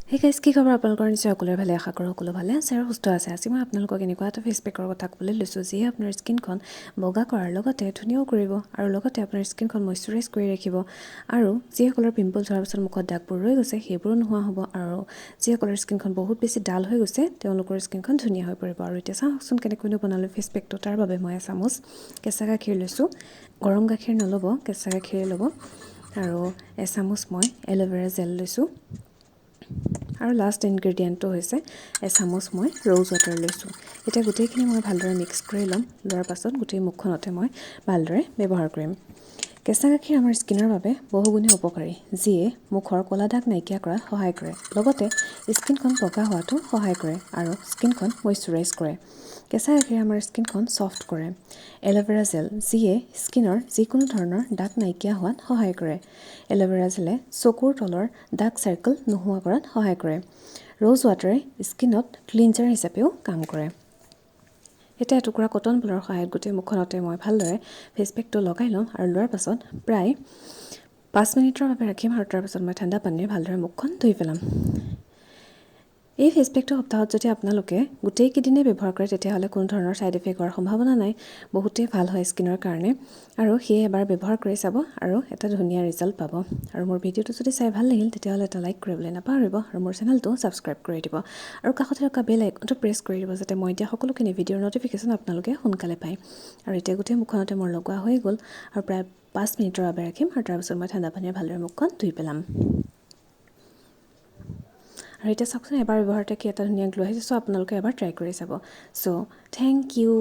Hey guys, কি খবৰ আপোনালোকৰ? নিশ্চয় সকলোৰে ভালে। আশা কৰোঁ সকলো ভালে আছে আৰু সুস্থ আছে। আজি মই আপোনালোকক এনেকুৱা এটা ফেচ পেকৰ কথা ক'বলৈ লৈছোঁ, যিয়ে আপোনাৰ স্কিনখন বগা কৰাৰ লগতে ধুনীয়াও কৰিব আৰু লগতে আপোনাৰ স্কিনখন মইশ্চাৰাইজ কৰি ৰাখিব। আৰু যিসকলৰ পিম্পলছ হোৱাৰ পাছত মুখত দাগবোৰ ৰৈ গৈছে, সেইবোৰো নোহোৱা হ'ব। আৰু যিসকলৰ স্কিনখন বহুত বেছি ডাল হৈ গৈছে, তেওঁলোকৰ স্কিনখন ধুনীয়া হৈ পৰিব। আৰু এতিয়া চাওকচোন কেনেকৈনো বনালোঁ ফেচ পেকটো। তাৰ বাবে মই এচামুচ কেঁচা গাখীৰ লৈছোঁ। গৰম গাখীৰ নল'ব, কেঁচা গাখীৰে ল'ব। আৰু এচামুচ মই এল'ভেৰা জেল লৈছোঁ। আৰু লাষ্ট ইনগ্ৰেডিয়েণ্টটো হৈছে এচামুচ মই ৰ'জ ৱাটাৰ লৈছোঁ। এতিয়া গোটেইখিনি মই ভালদৰে মিক্স কৰি ল'ম। লোৱাৰ পাছত গোটেই মুখখনতে মই ভালদৰে ব্যৱহাৰ কৰিম। কেঁচা গাখীৰ আমাৰ স্কিনৰ বাবে বহুগুণে উপকাৰী, যিয়ে মুখৰ ক'লা দাগ নাইকিয়া কৰাত সহায় কৰে, লগতে স্কিনখন বগা হোৱাতো সহায় কৰে আৰু স্কিনখন মইশ্চাৰাইজ কৰে। কেঁচা গাখীৰে আমাৰ স্কিনখন ছফ্ট কৰে। এল'ভেৰা জেল, যিয়ে স্কিনৰ যিকোনো ধৰণৰ দাগ নাইকিয়া হোৱাত সহায় কৰে। এল'ভেৰা জেলে চকুৰ তলৰ ডাৰ্ক চাৰ্কল নোহোৱা কৰাত সহায় কৰে। ৰ'জ ৱাটাৰে স্কিনত ক্লিনজাৰ হিচাপেও কাম কৰে। এতিয়া এটুকুৰা কটন বলৰ সহায়ত গোটেই মুখখনতে মই ভালদৰে ফেচ পেকটো লগাই ল'ম। আৰু লোৱাৰ পাছত প্ৰায় 5 মিনিটৰ বাবে ৰাখিম আৰু তাৰপাছত মই ঠাণ্ডা পানীৰে ভালদৰে মুখখন ধুই পেলাম। এই ফেচ পেকটো সপ্তাহত যদি আপোনালোকে গোটেইকেইদিনেই ব্যৱহাৰ কৰে, তেতিয়াহ'লে কোনো ধৰণৰ ছাইড এফেক্ট হোৱাৰ সম্ভাৱনা নাই। বহুতেই ভাল হয় স্কিনৰ কাৰণে। আৰু সেয়ে এবাৰ ব্যৱহাৰ কৰি চাব আৰু এটা ধুনীয়া ৰিজাল্ট পাব। আৰু মোৰ ভিডিঅ'টো যদি চাই ভাল লাগিল, তেতিয়াহ'লে এটা লাইক কৰিবলৈ নাপাহৰিব আৰু মোৰ চেনেলটো ছাবস্ক্ৰাইব কৰি দিব আৰু কাষতে থকা বেল আইকনটো প্ৰেছ কৰি দিব, যাতে মই দিয়া সকলোখিনি ভিডিঅ'ৰ ন'টিফিকেশ্যন আপোনালোকে সোনকালে পায়। আৰু এতিয়া গোটেই মুখখনতে মোৰ লগোৱা হৈ গ'ল আৰু প্ৰায় 5 মিনিটৰ বাবে ৰাখিম আৰু তাৰপিছত মই ঠাণ্ডা পানীৰে ভালদৰে মুখখন ধুই পেলাম। আৰু এতিয়া চাওকচোন, এবাৰ ব্যৱহাৰতে কি এটা ধুনীয়া গ্ল' আহিছে। চ' আপোনালোকে এবাৰ ট্ৰাই কৰি চাব। চ' thank U.